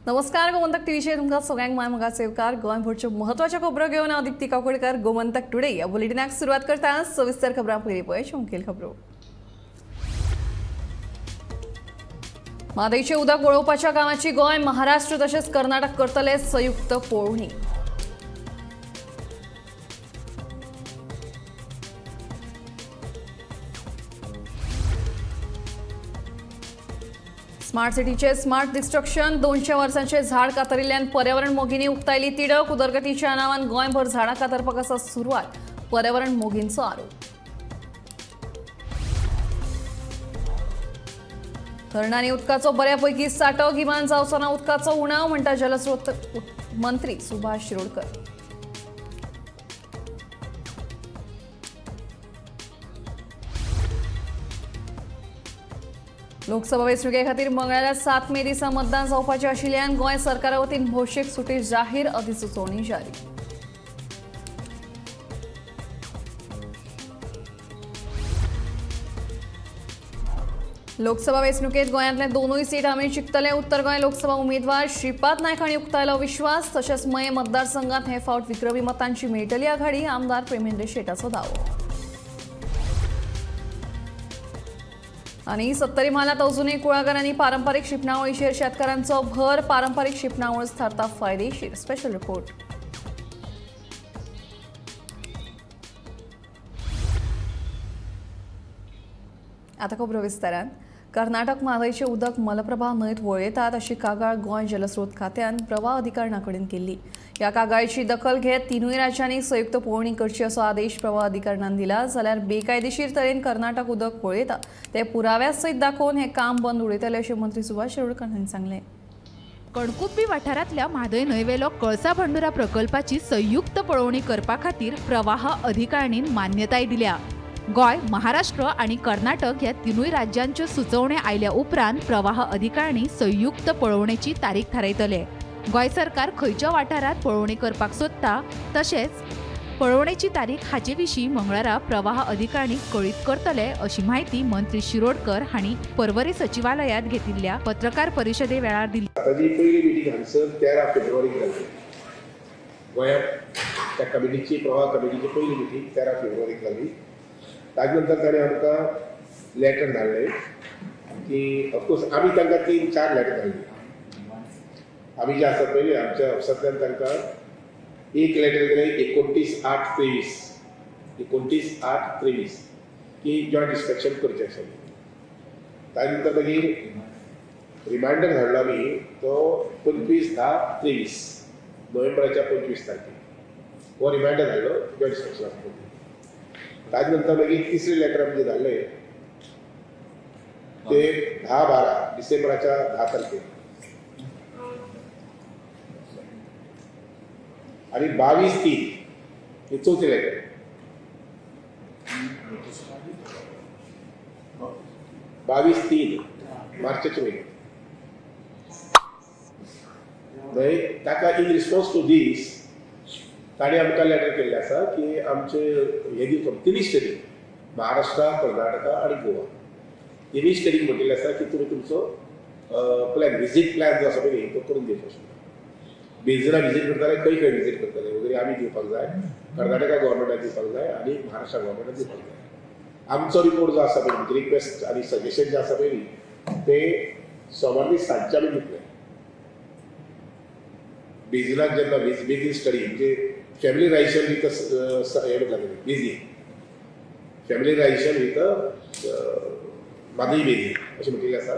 नमस्कार, गोमंतक टीव्हीचेर तुमकां सगळ्यांक माय मोगा सेवकार. गोंयभरच्यो म्हत्वाच्यो खबरो घेवन हांव दीप्ती काकोडकर. गोमंतक टुडे ह्या बुलेटिनाक सुरवात करता. सविस्तर खबरां पयलीं पळय मुखेल खबरो. म्हादयचें उदक वळोवपाच्या कामाची गोंय, महाराष्ट्र तशेंच कर्नाटक करतले संयुक्त पळोवणी. स्मार्ट सिटीचे स्मार्ट डिस्ट्रक्शन, 200 वर्सांचे झाड कातरिल्ल्यान पर्यावरण मोगींनी उक्तायली तिडक. उदरगतीच्या नांवान गोंयभर झाडां कातरपाक आसा सुरवात, पर्यावरण मोगींचो आरोप. धरणांनी उदकाचो बऱ्यापैकी सांठो, गिमान जावचो ना उदकाचो उणाव, म्हणटा जलस्रोत मंत्री सुभाष शिरोडकर. लोकसभा वेंचणुके खातीर मंगळारा 7 मे दिसा मतदान जावपाचें आशिल्ल्यान गोंय सरकारा वतीन भौशीक सुटी जाहीर, अधिसुचोवणी जारी. लोकसभा वेंचणुकेत गोंयांतले 2 सीट आमी जिखतले. उत्तर गोंय लोकसभा उमेदवार श्रीपाद नायक हांणी उक्तायलो विश्वास. तशेंच मये मतदारसंघात हे फावट विक्रमी मतांची मेळटली आघाडी, आमदार प्रेमेंद्र शेटाचो दावो. आनी सत्तरी म्हालांत अजूनय कुळागरांनी पारंपारीक शिंपणावळीचेर शेतकारांचो भर. पारंपारीक शिंपणावळ थारता फायदेशीर. Special report. आता खबरो विस्तारान. कर्नाटक म्हादयचें उदक मलप्रभा न्हंयत वळयतात अशी कागाळ गोंय जलस्रोत खात्यान प्रवाह अधिकारणा कडेन केल्ली. ह्या कागाळीची दखल घेत 3 राज्यांनी संयुक्त पळोवणी करची असो आदेश प्रवाह अधिकारणान दिला. जाल्यार बेकायदेशीर तरेन कर्नाटक उदक वळयता ते पुराव्या सयत दाखोवन हें काम बंद उडयतले अशें मंत्री सुभाष शिरोडकर हांणी सांगलें. कणकुप्पी वाठारांतल्या म्हादय न्हंयवेलो कळसा भंडुरा प्रकल्पाची संयुक्त पळोवणी करपा खातीर प्रवाह अधिकारणीन मान्यताय दिल्या. गोंय, महाराष्ट्र आनी कर्नाटक ह्या 3 राज्यांच्यो सुचोवण्यो आयल्या उपरांत प्रवाह अधिकारणी संयुक्त पळोवणेची तारीख थारायतले. गोंय सरकार खंयच्या वाठारांत पळोवणी करपाक सोदता तशेंच पळोवणेची तारीख हाचे विशीं मंगळारा प्रवाह अधिकारणीक कळीत करतले अशी म्हायती मंत्री शिरोडकर हांणी पर्वरी सचिवालयांत घेतिल्ल्या पत्रकार परिशदे वेळार दिली. ताजी पयली मिटींग हांगसर 13 फेब्रुवारीक जाली. गोंयांत त्या कमिटीची, प्रवाह कमिटीची पयली मिटींग 13 फेब्रुवारीक जाली. ताजे नंतर ताणें आमकां लेटर धाडलें की ऑफकोर्स आमी तांकां 3-4 लेटर धाडली. आमी जे आसा पळय आमच्या ऑफिसांतल्यान तांकां एक लेटर गेलें 29/8/23, 29/8/23 की जॉयंट इन्स्पेक्शन करचें आशिल्लें. ताजे नंतर मागीर रिमायंडर धाडलो आमी तो 25/10/23, नोव्हेंबराच्या 25 तारखेक हो रिमायंडर धाडलो जॉयंट इन्स्पेक्शना. ताजे नंतर मागीर तिसरें लेटर आमचें धाडलें ते 10/12, डिसेंबराच्या 10 तारखेक आनी 22/3 हे चवथें लेटर. 22/3 मार्चाच्या म्हयन्यात. न्हय ताका इन रिस्पॉन्स टू दीस ताणें आमकां लेटर केल्लें आसा की आमचे हे दिवचो 3 स्टेटीक, महाराष्ट्र, कर्नाटका आनी गोवा, 3 स्टेटीक म्हणिल्लें आसा की तुमी तुमचो प्लॅन, विजीट प्लॅन जो आसा पळय तो करून दिवचो. अशें बेजिना विजीट करताले, खंय खंय विजीट करताले वगैरे आमी दिवपाक जाय, कर्नाटका गव्हर्मेंटाक दिवपाक जाय आनी महाराष्ट्र गव्हर्मेंटाक दिवपाक जाय. आमचो रिपोर्ट जो आसा पळय, रिक्वेस्ट आनी सजेशन जें आसा पळय ते सोमार दीस सांजचे आमी दितले. बेजिनाक जेन्ना बेजीन स्टडी म्हणजे फॅमिलियरायझेशन विथ हे म्हणटा बेजीन, फॅमिलियरायझेशन विथ म्हादय बेजीन अशें म्हटिल्लें आसा.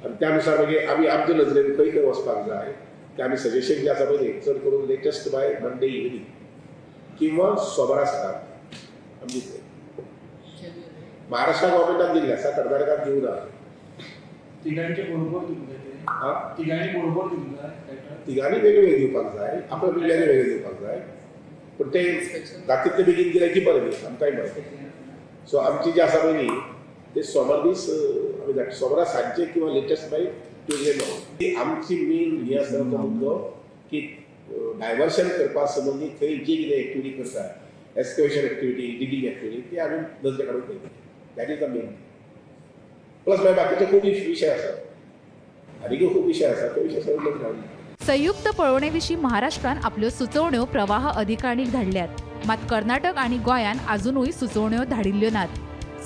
आनी त्या नुसार मागीर आमी आमच्या नजरेन खंय खंय वचपाक जाय ते आमी सजेशन जें आसा पळय चड करून लेटस्ट बाय मंडे इव्हनींग किंवा सोमारा सकाळ आमी दितले. महाराष्ट्र गव्हर्मेंटान दिल्लें आसा, कर्नाटकान दिवंक ना. तिगांचे बरोबर दिवंक जाय, तिगांनी बरोबर दिवंक जाय, तिगांनी वेगवेगळे दिवपाक जाय, आपल्या बिल्ल्यांनी वेगळे दिवपाक जाय, पूण ते जाता बेगीन दिलें की बरें न्ही, आमकांय बरें. सो आमची जी आसा पळय न्ही ते सोमार दीस आमी धाडटा, सोमारा सांजचे किंवा लेटस्ट बाय ट्युजडे मॉर्निंग. आमची मेन हे आसा तो मुद्दो की डायवर्शन करपा संबंदी थंय जी कितें एक्टिविटी करता, एक्सकवेशन एक्टिविटी, डिगींग एक्टिविटी, ती आमी नजरे काडून पळयता. That is the main. Plus मागीर बाकीचे खूब विशय आसा, आनीकूय खूब विशय आसा, ते विशय सगळे नजरे काडून. संयुक्त पळोवणे विशीं महाराष्ट्रान आपल्यो सुचोवण्यो प्रवाह अधिकारणीक धाडल्यात, मात कर्नाटक आनी गोंयान आजुनूय सुचोवण्यो धाडिल्ल्यो नात।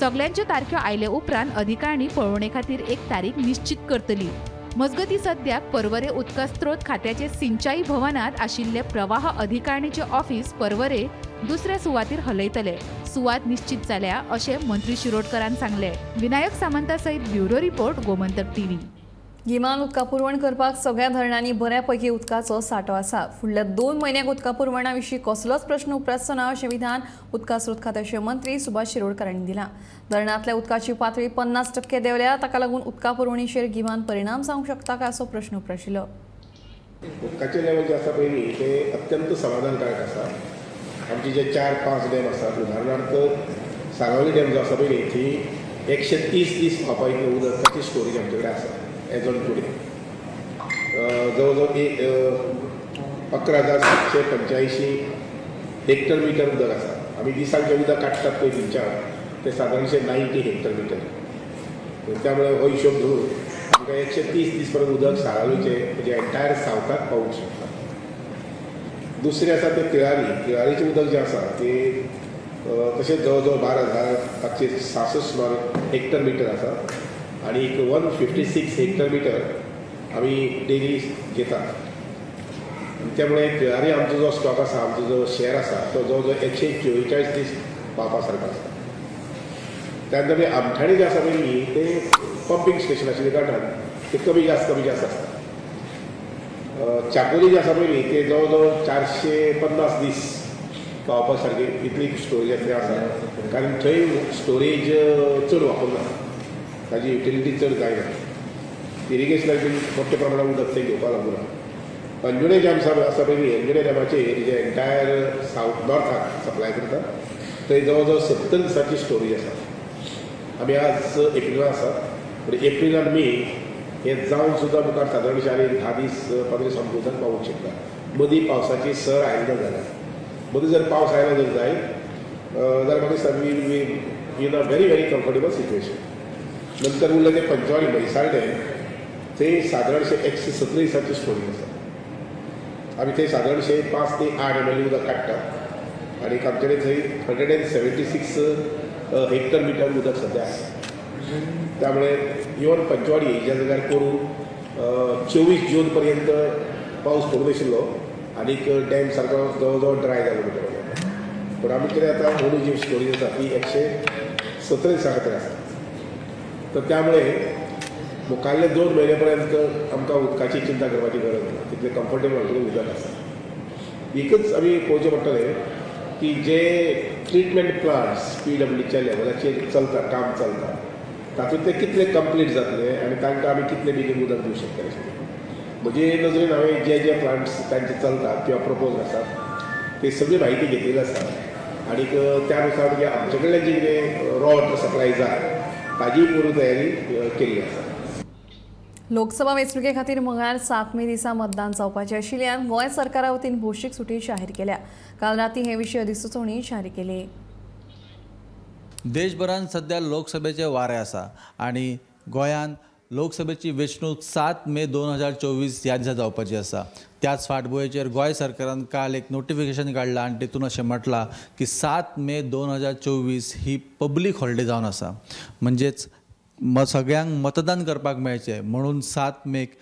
सगल्यांच्यो तारख्यो आयले उपरांत अधिकारणी पळोवणे खातीर एक तारीख निश्चित करतली। मजगतीं सद्याक पर्वरे उदका स्रोत खात्याचे सिंचाई भवनांत आशिल्ले प्रवाह अधिकारणीचे ऑफिस पर्वरे दुसऱ्या सुवातीर हलयतले। सुवात निश्चित जाल्या अशें मंत्री शिरोडकरान सांगलें। विनायक सामंता सयत ब्युरो रिपोर्ट, गोमंतक टीव्ही। गिमान उदका पुरवण करपाक सगळ्या धरणांनी बऱ्यापैकी उदकाचो सांठो आसा। फुडल्या 2 म्हयन्याक उदका पुरवणा विशीं कसलोच प्रश्न उप्रासचो ना अशें विधान उदका स्रोत खात्याचे मंत्री सुभाष शिरोडकर हांणी दिलां। धरणांतल्या उदकाची पातळी 50% देंवल्या, ताका लागून उदका पुरवणीचेर गिमान परिणाम जावंक शकता काय असो प्रश्न उप्राशिल्लो। उदकाचें लेवल जें आसा पळय न्ही तें अत्यंत समाधानकारक आसा। आमचे जे 4-5 डॅम आसात, उदाहरणार्थ साळावली डॅम जो आसा पळय न्ही थंय 130 दीस पावपा इतलें उदकाची स्टोरेज आमचे कडेन आसा। एज ऑन टुडे जवळ जवळ 11,785 हेक्टर मिटर उदक आसा। आमी दिसाक जें उदक काडटात पळय थंयच्यान तें सादारणशें 90 हेक्टर मिटर। त्यामुळे हो हिशोब धरून आमकां 130 दीस पर्यंत उदक साळावलीचें म्हणजे एन्टायर सावथाक पावूंक शकता। दुसरें आसा तें तिळारी, तिळारीचें उदक जें आसा तें तशेंच जवळ जवळ 12,566 सुमार हेक्टर मिटर आसा आनी 156 हेक्टर मिटर आमी डेली घेतात। त्यामुळे तिळारी आमचो जो स्टॉक आसा, आमचो जो शेअर आसा तो जवळ जवळ 144 दीस पावपा सारको आसा। त्यानंतर आमी आमठाणे जें आसा पळय न्ही तें पंपींग स्टेशन आशिल्ल्या कारणान तें कमी जास्त आसता। चापोली जें आसा पळय न्ही तें जवळ जवळ 450 दीस पावपा सारकी इतली स्टोरेज थंय आसा, कारण थंय स्टोरेज चड वापरना, ताजी युटिलिटी चड जायना, इरिगेशनाक बीन मोठ्या प्रमाणात उदक थंय घेवपाक लागूना। अंजुणे डॅम आसा पळय न्ही, अंजुणे डॅमाचेर जे एन्टायर सावथ नॉर्थाक सप्लाय करता थंय जवळ जवळ 70 दिसांची स्टोरेज आसा। आमी आज एप्रिलान आसा, पूण एप्रील आनी मे हे जावन सुद्दां मुखार सादारणशें आनी 10 दीस 15 दीस आमकां उदक पावूंक शकता। मदीं पावसाची सर आयली ना जाल्यार, मदीं जर पावस आयलो जर जायत जाल्यार म्हाका दिसता we in a very very comfortable situation. नंतर उरलें तें पंचवाडी म्हैसाळ डॅम, थंय सादारणशें 117 दिसांची स्टोरेज आसा। आमी थंय सादारणशें 5 ते 8 ML उदक काडटात आनी आमचे कडेन थंय 176 हेक्टर मिटर उदक सद्या आसा। त्यामुळे इवन पंचवाडी ज्या जाग्यार करून 24 जून पर्यंत पावस पडून आशिल्लो आनीक डॅम सारको जवळ जवळ ड्राय जालो म्हणटा, पूण आमी कितें आतां अंदू जी स्टोरेज आसा ती 117 दिसां खातीर आसा। तर त्यामुळे मुखाल्ले 2 म्हयने पर्यंत आमकां उदकाची चिंता करपाची गरज ना, तितलें कम्फर्टेबल आमचे उदक आसा। एकच आमी पळोवचें पडटलें की जे ट्रिटमेंट प्लांट्स PWच्या लेवलाचेर चलता, काम चलता, तातूंत ते कितले कंप्लीट जातले आनी तांकां आमी कितले बेगीन उदक दिवं शकतले। म्हजे नजरेन हांवें जे जे प्लांट्स तांचे चलतात किंवा प्रपोज आसात ते सगळी म्हायती घेतलेली आसा आनीक त्या नुसार म्हणजे आमचे कडल्यान जी कितें रॉ वॉटर सप्लाय जाय ताजी पूर्व तयारी केल्ली आसा। लोकसभा वेंचणुके खातीर मंगळार 7 मे दिसा मतदान जावपाचें आशिल्ल्यान गोंय सरकारा वतीन भौशीक सुटी जाहीर केल्या। काल राती हे विशीं अधिसुचोवणी जारी केली। देशभरांत सध्या लोकसभेचे वारें आसा आनी गोंयांत लोकसभेची वेंचणूक 7 मे 2024 ह्या दिसा जावपाची आसा। त्याच फाटभुंयेचेर गोंय सरकारान काल एक नोटिफिकेशन काडलां आनी तेतून अशें म्हटलां की 7 मे 2024 ही पब्लीक हॉलिडे जावन आसा, म्हणजेच सगळ्यांक मतदान करपाक मेळचें म्हणून 7 मेक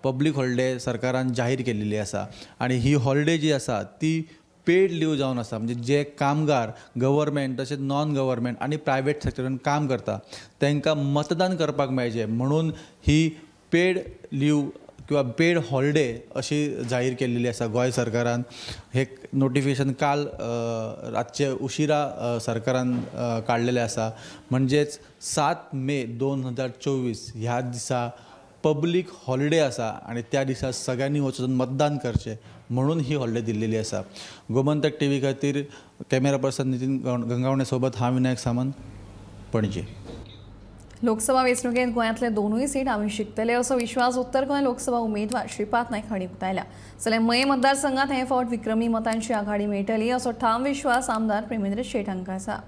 पब्लीक हॉलिडे सरकारान जाहीर केल्ली आसा। आनी ही हॉलिडे जी आसा ती पेड लीव जावन आसा, म्हणजे जे कामगार गव्हर्मेंट तशेंच नॉन गव्हर्मेंट आनी प्रायवेट सेक्टरान काम करता तांकां मतदान करपाक मेळचें म्हणून ही पेड लीव किंवा पेड हॉलिडे अशी जाहीर केल्ली आसा गोंय सरकारान। हे नोटिफिकेशन काल रातचे उशिरा सरकारान काडलेलें आसा, म्हणजेच 7 मे 2024 ह्या दिसा पब्लीक हॉलिडे आसा आनी त्या दिसा सगळ्यांनी वचून मतदान करचें म्हणून ही हॉलिडे दिल्लेली आसा। गोमंतक टीव्ही खातीर कॅमेरा पर्सन नितीन गंगावणे सोबत हांव विनायक सामंत, पणजे। लोकसभा वेंचणुकेंत गोंयांतले 2 सीट आमी जिखतले असो विश्वास उत्तर गोंय लोकसभा उमेदवार श्रीपाद नायक हांणी उक्तायला। जाल्यार मये मतदारसंघात हे फावट विक्रमी मतांची आघाडी मेळटली असो ठाम विश्वास आमदार प्रेमेंद्र शेट हांकां आसा।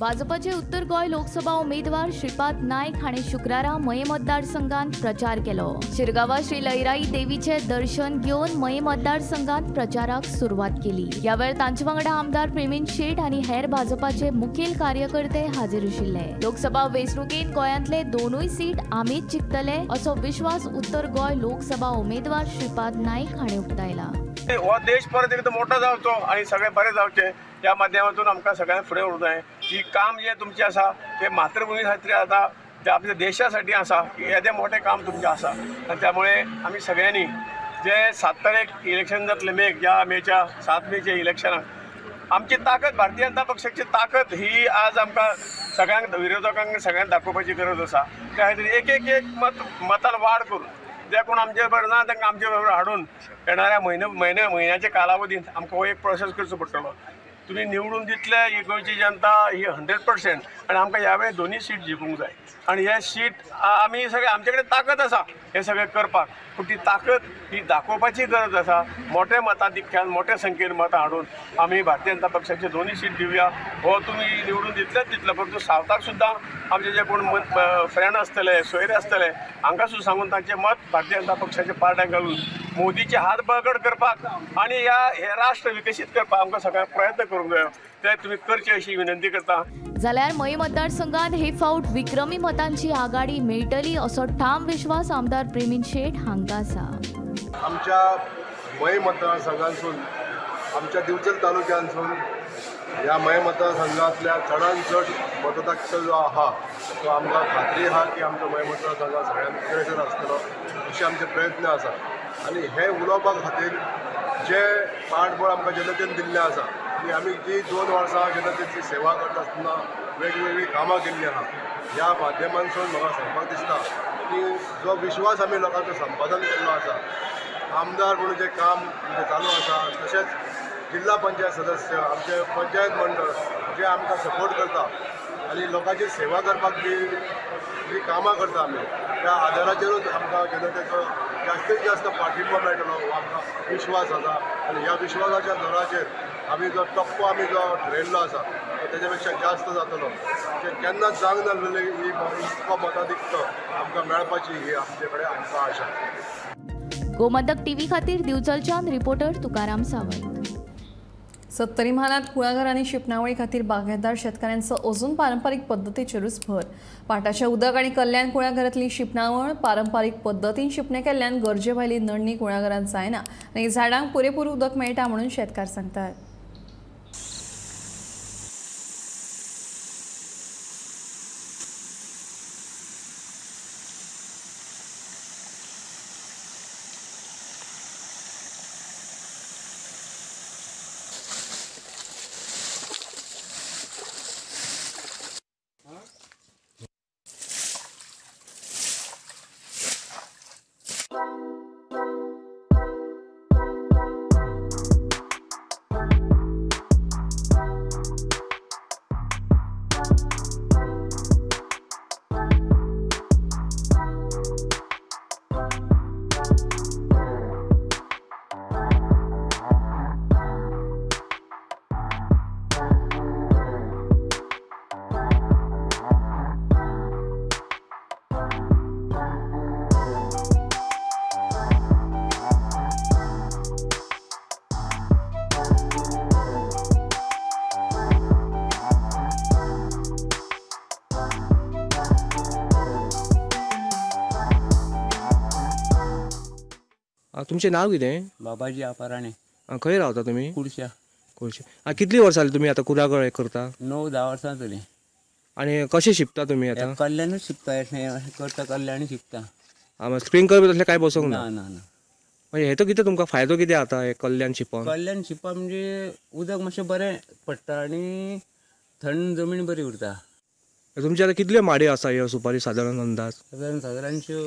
भाजपाचे उत्तर गोंय लोकसभा उमेदवार श्रीपाद नायक हांणी शुक्रारा मये मतदारसंघात प्रचार केलो. शिरगांवा श्री लयराई देवीचे दर्शन घेवन मये मतदारसंघात प्रचाराक सुरवात केली. ह्या वेळार तांचे वांगडा आमदार प्रेमीन शेट आनी हेर भाजपाचे मुखेल कार्यकर्ते हाजीर आशिल्ले. लोकसभा वेंचणुकेंत गोंयांतले दोनूय सीट आमीच जिखतले असो विश्वास उत्तर गोंय लोकसभा उमेदवार श्रीपाद नायक हांणी उक्तायला. हो देश परत एकदा मोठो जावचो आनी सगळे बरे जावचे ह्या माध्यमातून आमकां सगळ्यांक फुडें व्हरूंक जाय. ही काम जें तुमचें आसा तें मातृभुमी खातीर आसा, जें आमच्या देशा साठी आसा, येदें मोठें काम तुमचें आसा. आनी त्यामुळे आमी सगळ्यांनी जे 7 तारीख इलेक्शन जातलें मेक, ह्या मेच्या 7 मेच्या इलेक्शनाक आमची ताकद, भारतीय जनता पक्षाची ताकद ही आज आमकां सगळ्यांक विरोधकांक सगळ्यांक दाखोवपाची गरज आसा. त्या खातीर एक एक एक मत मतान वाड करून जे कोण आमचे बरोबर ना तांकां आमचे बरोबर हाडून येणाऱ्या म्हयन्या म्हयन्याच्या कालावधींत आमकां हो एक प्रोसेस करचो पडटलो. तुमी निवडून दितले ही गोंयची जनता ही 100% आनी आमकां ह्या वेळी दोनूय सीट जिखूंक जाय. आनी हे सीट आमी सगळे आमचे कडेन ताकद आसा हें सगळें करपाक, पूण ती ताकद ही दाखोवपाची गरज आसा. मोठ्या मताधिक्यान मोठ्या संख्येन मतां हाडून आमी भारतीय जनता पक्षाचे दोनूय सीट दिवया. हो तुमी निवडून दितलेच दितले, परंतु सावथाक सुद्दां आमचे जे कोण फ्रेंड आसतले, सोयरे आसतले हांकां सुद्दां सांगून तांचें मत भारतीय जनता पक्षाच्या पार्ट्यांक घालून मोदीचे हात बळकट करपाक आनी ह्या हे राष्ट्र विकसीत करपाक आमकां सगळ्यांक प्रयत्न करूंक जायो, ते तुमी करचे अशी विनंती करता. जाल्यार मये मतदारसंघात हे फावट विक्रमी मतांची आघाडी मेळटली असो ठाम विश्वास आमदार प्रेमीन शेट हांकां आसा. आमच्या मये मतदारसंघांतसून, आमच्या दिवचल तालुक्यांतसून ह्या मये मतदारसंघांतल्या चडान चड मतदार जो आहा तो आमकां खात्री आहा की आमच्या मये मतदारसंघात सगळ्यांत अग्रेसर आसतलो अशे आमचे प्रयत्न आसा. आनी हे उलोवपा खातीर जे पाठबळ आमकां जनतेन दिल्लें आसा आनी आमी जी 2 वर्सां जनतेची सेवा करता आसतना वेगवेगळीं कामां केल्लीं आहा, ह्या माध्यमांतसून म्हाका सांगपाक दिसता की जो विश्वास आमी लोकांचो संपादन केल्लो आसा, आमदार म्हणून जें काम आमचें चालू आसा, तशेंच जिल्हा पंचायत सदस्य, आमचे पंचायत मंडळ जे आमकां सपोर्ट करता आनी लोकांची सेवा करपाक जी कामां करता आमी, त्या आदाराचेरूच आमकां जनतेचो जास्तीत जास्त पाठिंबो मेळटलो हो आमकां विश्वास आसा. आनी ह्या विश्वासाच्या जोराचेर आमी जो टप्पो आमी जो ठरयल्लो आसा तो तेज्या पेक्षा जास्त जातलो. केन्नाच जावंक नासलेली ही इतको मताधिक्य आमकां मेळपाची ही आमचे कडेन आमकां आशा. गोमंतक टीव्ही खातीर दिवचलच्यान रिपोर्टर तुकाराम सावंत. सत्तरी म्हालांत कुळागरांनी शिंपणावळी खातीर बागायतदार शेतकाऱ्यांचो अजून पारंपारीक पद्दतीचेरूच भर. पाटाचें उदक आनी कल्याण कुळागरांतली शिंपणावळ पारंपारीक पद्दतीन शिंपणे केल्ल्यान गरजे भायली नडणी कुळागरांत जायना आनी झाडांक पुरेपूर उदक मेळटा म्हणून शेतकार सांगतात. तुमचें नांव कितें? बाबाजी आपाराणे. खंय रावता तुमी? कुडश्या. कुडश्या. कितली वर्सां जाली तुमी आतां कुळागर हें करता? 9-10 वर्सां जालीं. आनी कशें शिंपता तुमी आतां? कल्याणूच शिंपता, हें करता, कल्याणूच शिंपता. स्प्रिंकल बी तसलें कांय बसोवंक ना? ना ना. म्हणजे हेतो कितें तुमकां फायदो कितें जाता हें कल्याण शिंपप? कल्याण शिंपप म्हणजे उदक मातशें बरें पडटा आनी थंड जमीन बरी उरता. तुमचे आतां कितल्यो माडयो आसा ह्यो सुपारी सादारण अंदाज? सादारण सादारणश्यो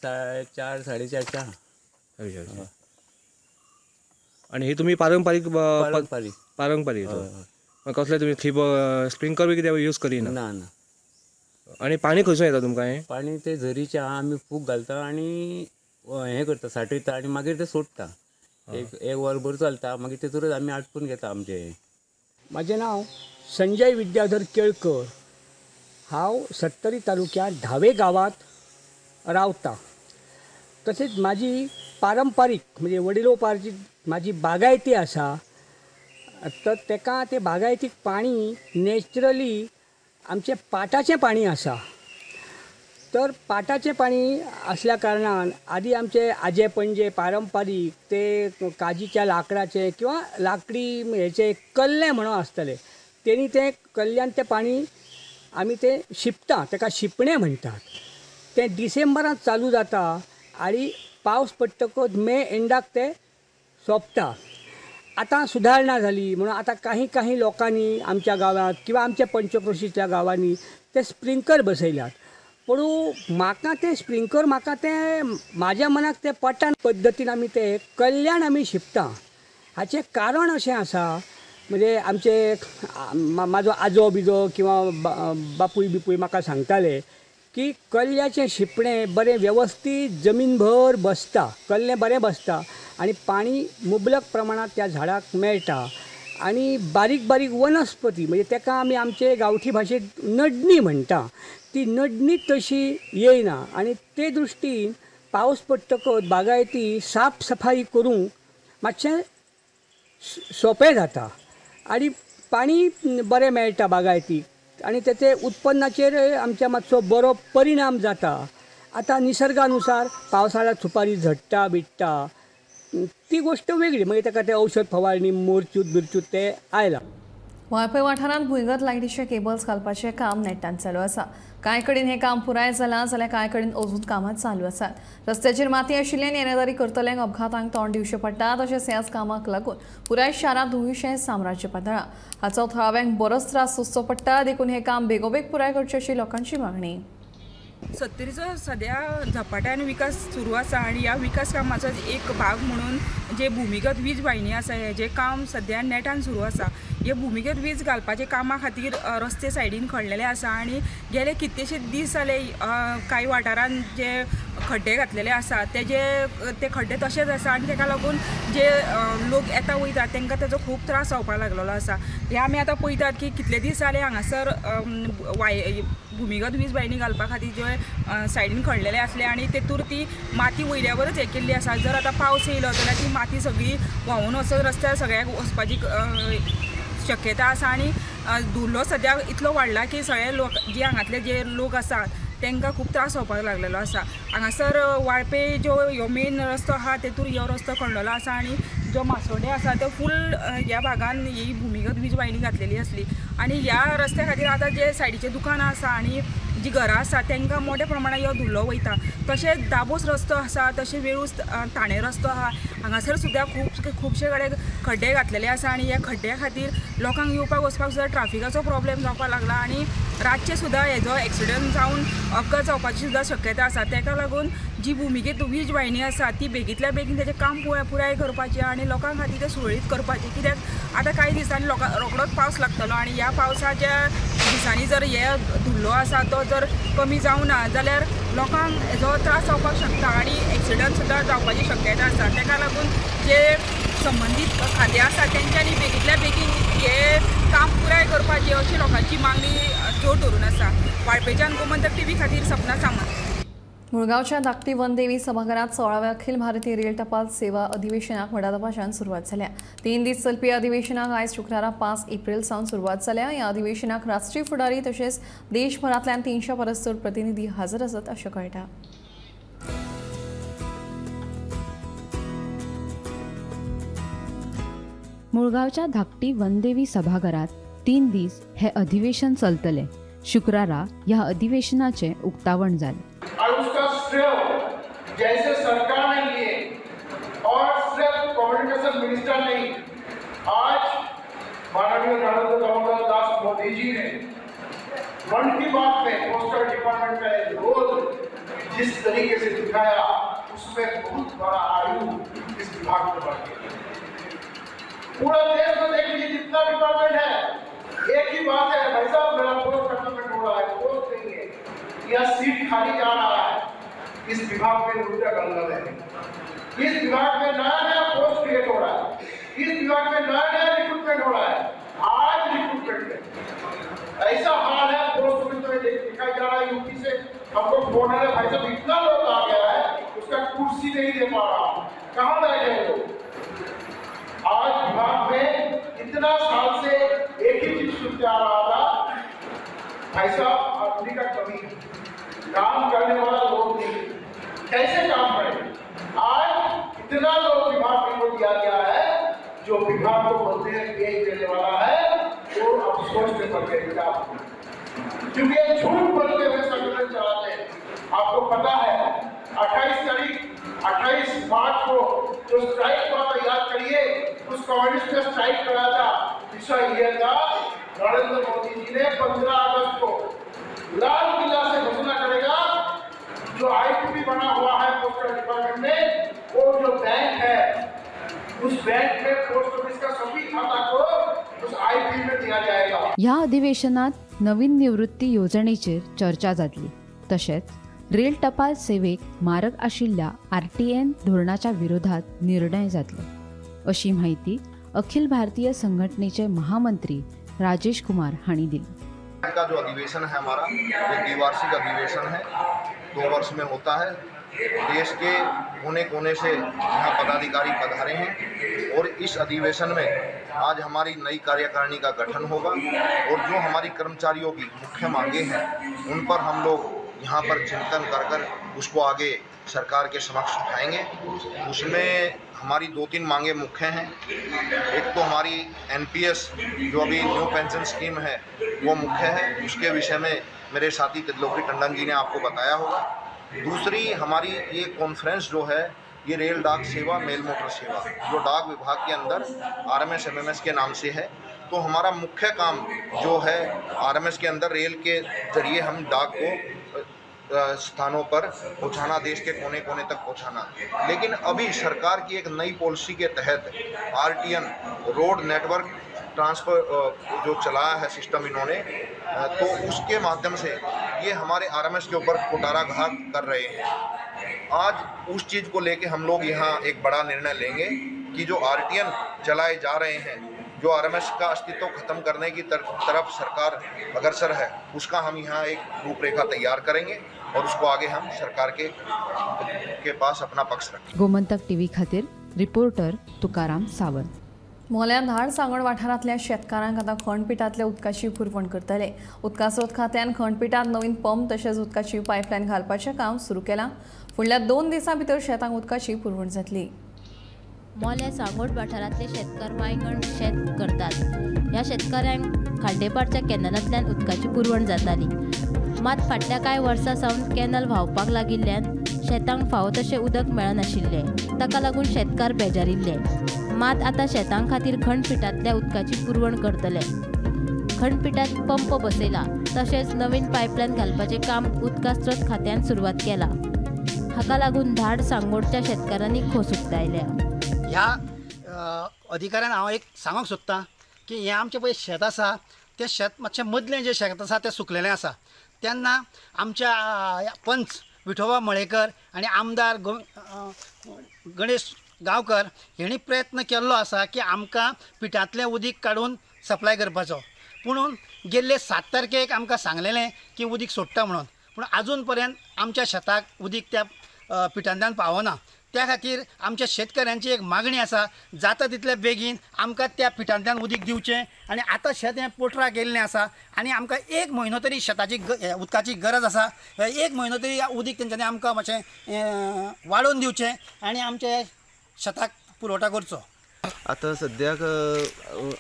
4 4.5 आनी ही तुमी पारंपारीक? पारंपारीक. पारंपारीक. कसले तुमी थिब स्प्रिंकल बी कितें यूज करिना? ना ना. आनी पाणी खंयसून येता तुमकां हें? पाणी ते झरीचें आमी फूक घालता आनी हें करता, साठयता आनी मागीर ते सोडटा. एक वरभर चलता, मागीर तेतूरच आमी आटपून घेता आमचें. म्हाजें नांव संजय विद्याधर केळकर. हांव सत्तरी तालुक्यांत धावे गांवांत रावता. तशेंच म्हाजी पारंपारीक म्हणजे वडिलोपार्जीत म्हाजी बागायती आसा, तर तेका ते बागायतीक पाणी नॅचरली आमचें पाटाचें पाणी आसा. तर पाटाचें पाणी आसल्या कारणान आदी आमचे आजे पणजे पारंपारीक ते काजीच्या लांकडाचे किंवा लांकडी हेचे कल्ले म्हणून आसतले, तेणी ते कल्ल्यान तें पाणी आमी तें शिंपता, तेका शिंपणें म्हणटात. तें डिसेंबरांत चालू जाता आनी पावस पडटकच मे एंडाक तें सोंपता. आतां सुदारणा जाली म्हणून आतां काही काही लोकांनी आमच्या गांवांत किंवा आमच्या पंचक्रोशीच्या गांवांनी ते स्प्रिंकलर बसयल्यात. पूण म्हाका तें स्प्रिंकलर म्हाका तें म्हाज्या मनाक तें पटान पद्दतीन आमी तें कल्याण आमी शिंपता. हाचें कारण अशें आसा म्हणजे आमचे म्हाजो आजो बिजो किंवा बापूय बिपूय म्हाका सांगताले की कल्ल्याचें शिंपणें बरें वेवस्थीत जमीन भर बसता, कल्लें बरें बसता आनी पाणी मुबलक प्रमाणांत त्या झाडाक मेळटा. आनी बारीक बारीक वनस्पती म्हणजे तेका आमी आमचे गांवठी भाशेंत नडणी म्हणटा, ती नडणी तशी येयना. आनी ते दृश्टीन पावस पडटकच बागायती साफ सफाई करूंक मातशें सोंपें जाता आनी पाणी बरें मेळटा बागायतीक आनी तेचे उत्पन्नाचेर आमच्या मातसो बरो परिणाम जाता. आतां निसर्गानुसार पावसाळ्यांत सुपारी झडटा बिडटा ती गोश्ट वेगळी, मागीर ताका तें औषध फवारणी मोरचूत बिरचूत ते आयला. वाळपय वाठारांत भुंयगत लायटीचे केबल्स घालपाचें काम नेटान चालू आसा. कांय कडेन हें काम पुराय जालां जाल्यार कांय कडेन अजून कामां चालू आसात. रस्त्याचेर माती आशिल्ल्यान येरादारी करतल्यांक अपघातांक तोंड दिवचें पडटा. तशेंच ह्याच कामाक लागून पुराय शारांत धुंवीचें साम्राज्य पातळ्ळां. हाचो थळाव्यांक बरोच त्रास सोंसचो पडटा, देखून हें काम बेगोबेग पुराय करचें अशी लोकांची मागणी. सत्तरीचो सद्या झपाट्यान विकास सुरू आसा आनी ह्या विकास कामाचो एक भाग म्हणून जे भुमिगत वीज वाहिनी आसा हेजें काम सद्या नेटान सुरू आसा. हे भुमिगत वीज घालपाच्या कामा खातीर रस्ते सायडीन खणलेले आसा आनी गेले कितलेशे दीस जाले कांय वाठारान जे खड्डे घातलेले आसा तेजे ते खड्डे तशेच आसा आनी तेका लागून जे लोक येता वयता तांकां तेजो खूब त्रास जावपाक लागलेलो आसा. हे आमी आतां पळयतात की कितले दीस जाले हांगासर भुमिगत वीज वाहिनी घालपा खातीर जे सायडीन खणलेले आसले आनी तेतूर ती माती वयल्यावरच हें केल्ली आसा. जर आतां पावस येयलो जाल्यार ती माती सगळी व्हांवून वचून रस्त्यार सगळ्याक वचपाची शक्यता आसा आनी धुल्लो सद्या इतलो वाडला की सगळे लोक जे हांगातले जे लोक आसात तांकां खूब त्रास जावपाक लागलेलो आसा. हांगासर वाळपे जो ह्यो मेन रस्तो आहा तेतूर ह्यो रस्तो खणलेलो आसा आनी जो मासोडे आसा तो फूल ह्या भागान ही भुमिगत वीज वाहिनी घातलेली आसली आनी ह्या रस्त्या खातीर आतां जे सायडीचे दुकानां आसा आनी जी घरां आसा तांकां मोठ्या प्रमाणान ह्यो धुल्लो वयता. तशेंच दाबोस रस्तो आसा, तशें वेळूस ठाणे रस्तो आहा, हांगासर सुद्दां खुबशे कडेन खड्डे घातलेले आसा आनी ह्या खड्ड्या खातीर लोकांक येवपाक वचपाक सुद्दां ट्राफिकाचो प्रॉब्लेम जावपाक लागला आनी रातचे सुद्दां हेजो एक्सिडंट जावन अपघात जावपाची सुद्दां शक्यता आसा. ताका लागून जी भुमिगत वीज वाहिनी आसा ती बेगींतल्या बेगीन तेजें काम पुराय करपाचें आनी लोकां खातीर तें सुरळीत करपाचें. कित्याक आतां कांय दिसांनी लोकां रोखडोच पावस लागतलो आनी ह्या पावसाच्या दिसांनी जर हे धुल्लो आसा तो जर कमी जावना जाल्यार लोकांक हेजो त्रास जावपाक शकता आनी एक्सिडंट सुद्दां जावपाची शक्यता आसा. ताका लागून जे संबंदीत खातें आसा तेंच्यांनी बेगींतल्या बेगीन हें काम पुराय करपाचें अशी लोकांची मागणी जोर धरून आसा. वाळपेच्यान गोमंतक टीव्ही खातीर सपना सामंत. मुळगांवच्या धाकटी वनदेवी सभाघरात 16व्या अखिल भारतीय रेल टपाल सेवा अधिवेशनाक व्हडा दबाज्यान सुरवात जाल्या. 3 दीस चलपी अधिवेशनाक आयज शुक्रारा 5 एप्रिल सावन सुरवात जाल्या. ह्या अधिवेशनाक राष्ट्रीय फुडारी तशेंच देशभरांतल्यान 300 परस चड प्रतिनिधी हजर आसात अशें कळटा. मुळगांवच्या धाकटी वनदेवी सभाघरात 3 दीस हे अधिवेशन चलतले. शुक्रारा ह्या अधिवेशनाचे उक्तावण जालें. और उसका श्रेय जैसे सरकार ने लिए और सिर्फ कम्युनिकेशन मिनिस्टर नहीं, आज माननीय नरेंद्र दामोदर दास मोदी जी ने मन की बात में पोस्टल डिपार्टमेंट का एक रोल जिस तरीके से दिखाया उसमें बहुत बड़ा आयु इस विभाग में बढ़ गया। पूरा देश में देख लीजिए जितना डिपार्टमेंट है एक ही बात है, भाई साहब मेरा पोस्ट खत्म हो रहा है, पोस्ट नहीं है या सीट खाली जा रहा है। इस विभाग में उल्टा गलगल है, इस विभाग में नया नया पोस्ट क्रिएट हो रहा है, इस विभाग में नया नया रिक्रूटमेंट हो रहा है। आज रिक्रूटमेंट में फोन आ रहा, भाई साहब इतना लोग आ गया है, उसका कुर्सी नहीं दे पा रहा, कहाँ बैठे लोग। आज विभाग में इतना साल से एक ही चीज सुनते आ रहा था, भाई साहब आदमी का कमी, काम करने वाला लोग नहीं, कैसे काम करें। आज इतना लोग विभाग को दिया गया है, जो विभाग को बोलते हैं पेज देने वाला है, वो अब सोच में पड़ गए, क्योंकि झूठ बोलते हुए संगठन चलाते हैं। आपको पता है 28 मार्च को जो स्ट्राइक हुआ था, याद करिए, उस कम्युनिस्ट ने स्ट्राइक करा था। विषय यह था, नरेंद्र मोदी जी ने 15 अगस्त को लाल किला से घोषणा करेगा, जो आईपीपी बना हुआ है पोस्टल डिपार्टमेंट में, वो जो बैंक है उस बैंक में पोस्ट ऑफिस का सभी खाता को उस आईपीपी में दिया जाएगा। ह्या अधिवेशनात नवीन निवृत्ती येवजणेचेर चर्चा जातली। तशेंच रेल टपाल सेवेक मारक आशिल्ल्या आरटीएन धोरणाच्या विरोधात निर्णय जातलो, अशी माहिती अखिल भारतीय संघटनेचे महामंत्री राजेश कुमार हांणी दिली। का जो अधिवेशन है हमारा, वो द्विवार्षिक अधिवेशन है, 2 वर्ष में होता है। देश के कोने कोने से यहाँ पदाधिकारी पधारे हैं और इस अधिवेशन में आज हमारी नई कार्यकारिणी का गठन होगा और जो हमारी कर्मचारियों की मुख्य मांगे हैं उन पर हम लोग यहाँ पर चिंतन कर कर उसको आगे सरकार के समक्ष उठाएंगे। उसमें हमारी 2-3 मांगे मुख्य हैं। एक तो हमारी एनपीएस जो अभी न्यू पेंशन स्कीम है वो मुख्य है, उसके विषय में मेरे साथी त्रिलोकी टंडन जी ने आपको बताया होगा। दूसरी हमारी ये कॉन्फ्रेंस जो है ये रेल डाक सेवा, मेल मोटर सेवा जो डाक विभाग के अंदर आरएमएस एमएमएस के नाम से है, तो हमारा मुख्य काम जो है आरएमएस के अंदर रेल के जरिए हम डाक को स्थानों पर पहुंचाना, देश के कोने कोने तक पहुंचाना। लेकिन अभी सरकार की एक नई पॉलिसी के तहत आरटीएन रोड नेटवर्क ट्रांसफ़र जो चलाया है सिस्टम इन्होंने, तो उसके माध्यम से ये हमारे आरएमएस के ऊपर कुठाराघात कर रहे हैं। आज उस चीज़ को लेके हम लोग यहाँ एक बड़ा निर्णय लेंगे कि जो आरटीएन चलाए जा रहे हैं, जो आरएमएस का अस्तित्व खत्म करने की तरफ सरकार अग्रसर है, उसका हम यहाँ एक रूपरेखा तैयार करेंगे और उसको आगे हम सरकार के पास अपना पक्ष रखेंगे। गोमंतक टीव्ही खातीर रिपोर्टर तुकाराम सावंत। मोल्यां धाड सांगण वाठारांतल्या शेतकारांक आतां खंडपिठांतल्या उदकाची पुरवण करतले। उदका स्रोत खात्यान खंडपिठांत नवीन पंप तशेंच उदकाची पायपलायन घालपाचें काम सुरू केलां। फुडल्या 2 दिसां भितर शेतांक उदकाची पुरवण जातली। मोल्या सांगोड वाठारांतले शेतकार वांयगण शेत करतात। ह्या शेतकाऱ्यांक खांडेपारच्या कॅनलांतल्यान उदकाची पुरवण जाताली, मात फाटल्या कांय वर्सां सावन कॅनल व्हांवपाक लागिल्ल्यान शेतांक फावो तशें उदक मेळनाशिल्लें। ताका लागून शेतकार बेजारिल्ले। मात आतां शेतां खातीर खंडपिठांतल्या उदकाची पुरवण करतले। खंडपिठांत पंप बसयला, तशेंच नवीन पायपलायन घालपाचें काम उदका स्रोत खात्यान सुरवात केला। हाका लागून धाड सांगोडच्या शेतकारांनी खोस उक्तायल्या। ह्या अधिकाऱ्यान हांव एक सांगूंक सोदतां की हें आमचें पळय शेत आसा तें शेत मातशें मदलें जें शेत आसा तें सुकलेलें आसा। तेन्ना आमच्या पंच विठोबा मळेकर आनी आमदार गणेश गांवकर हेणी प्रयत्न केल्लो आसा की आमकां पिठांतलें उदीक काडून सप्लाय करपाचो। पुणून गेल्ले 7 तारखेक आमकां सांगलेलें की उदीक सोडटा म्हणून, पूण आजून पर्यंत आमच्या शेताक उदीक त्या पिठांतल्यान पावना। त्या खातीर आमच्या शेतकऱ्यांची एक मागणी आसा, जाता तितले बेगीन आमकां त्या पिठांतल्यान उदीक दिवचें। आनी आतां शेत हें पोटराक गेल्लें आसा आनी आमकां 1 म्हयनो तरी शेताची उदकाची गरज आसा। 1 म्हयनो तरी उदीक तेंच्यांनी आमकां मातशें वाडोवन दिवचें आनी आमच्या शेताक पुरवठा करचो। आतां सद्याक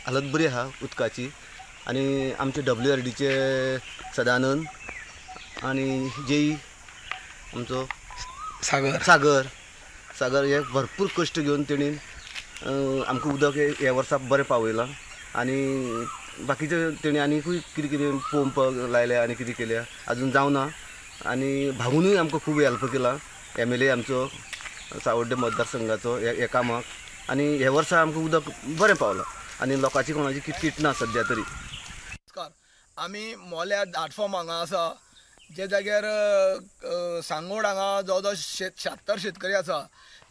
हालत बरी आसा उदकाची आनी आमचे WRDचे सदानंद आनी जेई आमचो सागर सागर हे भरपूर कश्ट घेवन तेणी आमकां उदक ह्या वर्सा बरें पावयलां आनी बाकीचे तेणी आनीकूय कितें कितें पंप लायले आनी कितें केल्या आजून जावना आनी भाऊनूय आमकां खूब हेल्प केला, MLA आमचो सावड्डे मतदारसंघाचो ह्या कामाक आनी ह्या वर्सा आमकां उदक बरें पावलां आनी लोकांची कोणाची किटकिट ना सद्या तरी। नमस्कार, आमी मोल्या दाटफॉर्म हांगा आसा, जे जाग्यार सांगोड हांगा जवळ जवळ 76 शेतकरी आसा,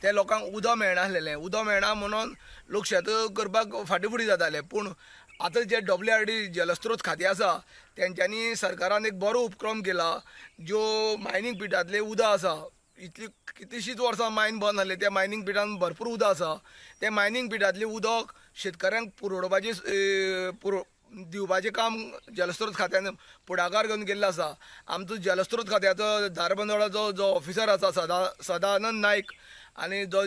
ते लोकांक उदक मेळनासलेलें। उदक मेळना म्हणून लोक शेत करपाक फाटीं फुडें जाताले, पूण आतां जे WRD जलस्रोत खातें आसा तेंच्यांनी सरकारान एक बरो उपक्रम केला. ज्यो मायनींग पिटांतलें उदक आसा, इतली कितलीशींच वर्सां मायन बंद जाल्ली, त्या मायनींग पिटान भरपूर उदक आसा. तें मायनींग पिटांतलें उदक शेतकऱ्यांक पुरवपाचें दिवपाचें काम जलस्रोत खात्यान फुडाकार घेवन केल्लो आसा. आमचो जलस्रोत खात्याचो धारबांदोडाचो जो ऑफिसर आसा सदानंद नायक आनी जो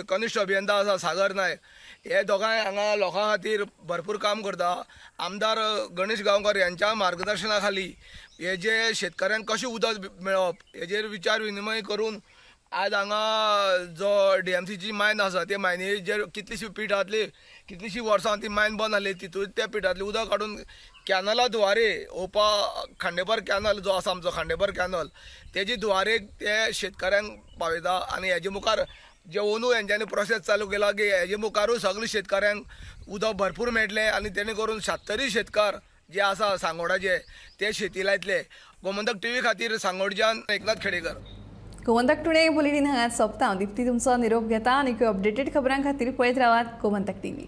कनिश्ठ अभियंता आसा सागर नायक, हे दोगांय हांगा लोकां खातीर भरपूर काम करता. आमदार गणेश गांवकर यांच्या मार्गदर्शना खाली हे जे शेतकऱ्यांक कशें उदक मेळप हेजेर विचार विनिमय करून आज हांगा जो DMCची मायन आसा ते मायनीचेर कितलीशीं पिठांतली कितलीशीं वर्सां ती मायन बंद जाली, तितून त्या पिठांतलें उदक काडून कॅनला द्वारे ओपा खांडेपार कॅनल जो आसा आमचो खांडेपार कॅनल तेजे द्वारे ते शेतकऱ्यांक पावयता. आनी हेजे मुखार जे अंदू हेंच्यांनी प्रोसेस चालू केला की हेजे मुखारूय सगळे शेतकऱ्यांक उदक भरपूर मेळटलें आनी तेणे करून 76 शेतकार जे आसा सांगोडाचे ते शेती लायतले. गोमंतक टीव्ही खातीर सांगोडच्यान एकनाथ खेडेकर. गोमंतक टुडे बुलेटीन हांगाच सोंपता. दीप्ती तुमचो निरोप घेता आनी अपडेटेड खबरां खातीर पळयत रावात गोमंतक टीव्ही.